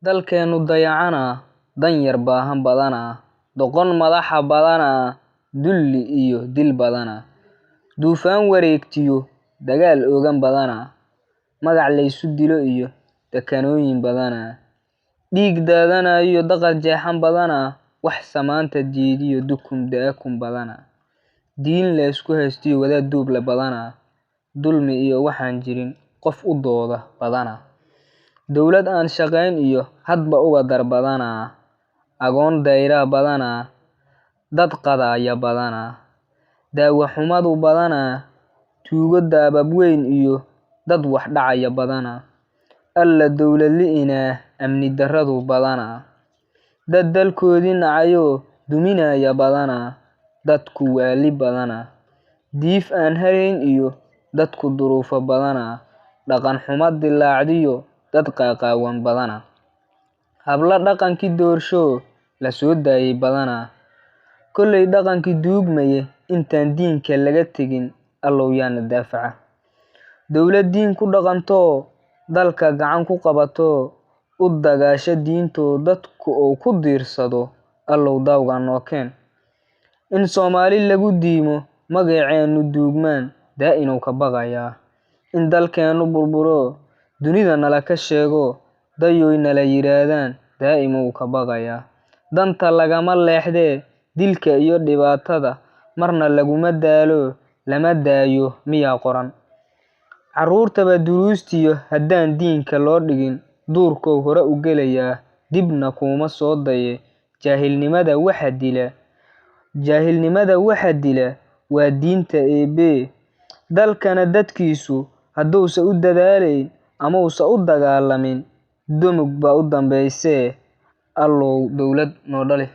Dalkeennu dayacanaa, danyar baahan badanaa, doqon madaxa badanaa, dulli iyo dil badanaa, duufaan wareegtiyo dagaal oogan badanaa, magac laysu dilo iyo dakanooyin badanaa, dhiig daadanayo daqar jeexan badanaa, wax samaanta diidiyo dukum daakun badanaa, diin laysku haystiyo wadaad duuble badanaa, dulmi iyo waxaan jirin qof u dooda badanaa, dowlad aan shaqayn iyo hadba uga dar badanaa, agoon dayraa badanaa, dad qadaaya badanaa, daawo xumadu badanaa, tuugo daabab weyn iyo dad wax dhacaya badanaa, alla dowlad li'inaa, amni darradu badanaa, dad dalkoodii nacayoo duminaya badanaa, dadku waali badanaa, diif aan harayn iyo dadku duruufo badanaa, dhaqan xumo dilaacdiyo dad qaaqaawan badanaa, hablo dhaqankii doorshoo la soo daayay badanaa, kollay dhaqankii duugmaye intaan diinka laga tegin allow yaana daafaca. Dowlad diin ku dhaqantoo dalka gacan ku qabatoo u dagaasha diintoo dadku uu ku diirsado allow daawga noo keen. In Soomaali lagu diimo magaceennu duugmaan daa'inow ka baqayaa. In dalkeennu burburo dunida nala ka sheego dayoy nala yidhaahdaan daa'imow ka baqayaa. Danta lagama leexdee dilka iyo dhibaatada marna laguma daalo lama daayo miyaa qoran. Carruurtaba duruustiyo haddaan diinka loo dhigin duurkow hore u gelayaa dibna kuuma soo daye. Jaahilnimada waxa dila, jaahilnimada waxa dila waa diinta Eebbe. Dalkana dadkiisu hadduuse u dadaalayn amausa u dagaalamin dumug baa u dambaysee allow dowlad noo dhali.